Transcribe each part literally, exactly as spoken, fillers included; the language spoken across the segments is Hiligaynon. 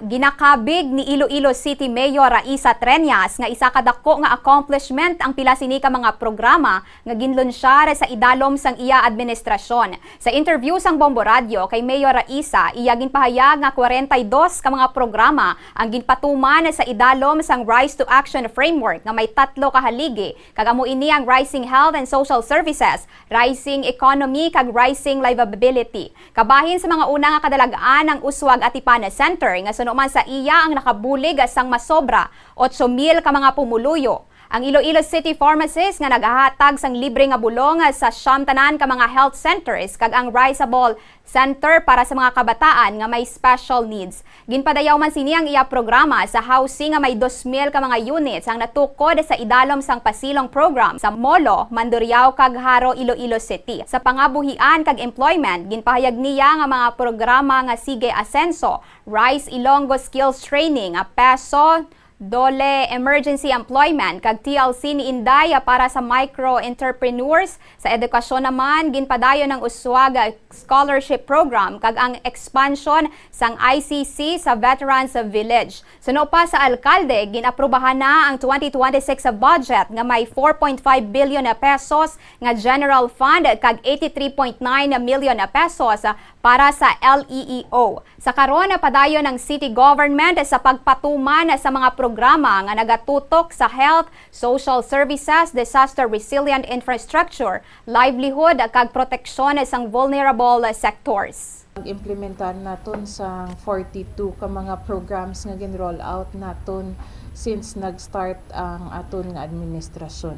Ginakabig ni Iloilo City Mayor Raisa Treñas nga isa ka dako nga accomplishment ang pila sini ka mga programa nga ginlunsyar sa idalom sang iya administrasyon. Sa interview sang Bombo Radyo kay Mayor Raisa, iya ginpahayag nga kwarenta y dos ka mga programa ang ginpatuman sa idalom sang Rise to Action Framework nga may tatlo ka haligi, kag amo ini ang Rising Health and Social Services, Rising Economy, kag Rising Livability. Kabahin sa mga una nga kadalag-an ang Uswag Atipan Center nga suno man sa iya ang nakabulig sang masobra otso mil ka mga pumuluyo. Ang Iloilo City Pharmacist nga nagahatag sang libre nga bulong sa siyam tanan ka mga health centers kag ang Rise Abol Center para sa mga kabataan nga may special needs. Ginpadayaw man sini ang iya programa sa housing nga may dos mil ka mga units ang natukod sa idalom sang Pasilong Program sa Molo, Mandurriao kag Jaro, Iloilo City. Sa pangabuhian kag employment, ginpahayag niya nga mga programa nga Sige Asenso, Rise Ilonggo Skills Training, PESO, DOLE Emergency Employment kag T L C ni Inday para sa micro entrepreneurs. Sa edukasyon naman, ginpadayon ang Uswag Scholarship Program kag ang expansion sang I C C sa Veterans Village. Suno pa sa alkalde, gin-aprubahan na ang twenty twenty-six budget nga may four point five billion pesos nga general fund kag eighty-three point nine million pesos para sa L E E O. Sa karon, padayon ang city government sa pagpatuman sa mga programa nga nagatutok sa health, social services, disaster resilient infrastructure, livelihood, kag proteksyon sang vulnerable sectors. Implementar naton sang forty-two ka mga programs nga gin-roll out naton since nag-start ang aton nga administrasyon.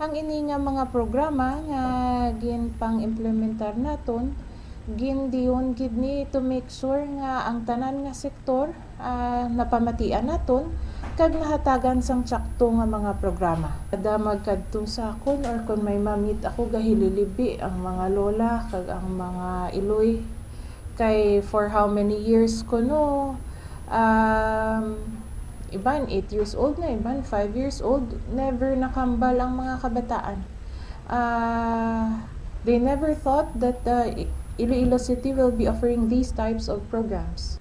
Ang ini nga mga programa nga ginpang-implementar naton, gindiyon gid ni to make sure nga ang tanan nga sektor, ah, napamatian naton kag nahatagan sang tsakto nga mga programa. Kada magkadto sa akon or kon may ma-meet ako, gahililibi ang mga lola kag ang mga iloy. Kay for how many years kuno, um, iban eight years old na, iban five years old, never nakambal ang mga kabataan. Ah, they never thought that the I-, Iloilo City will be offering these types of programs.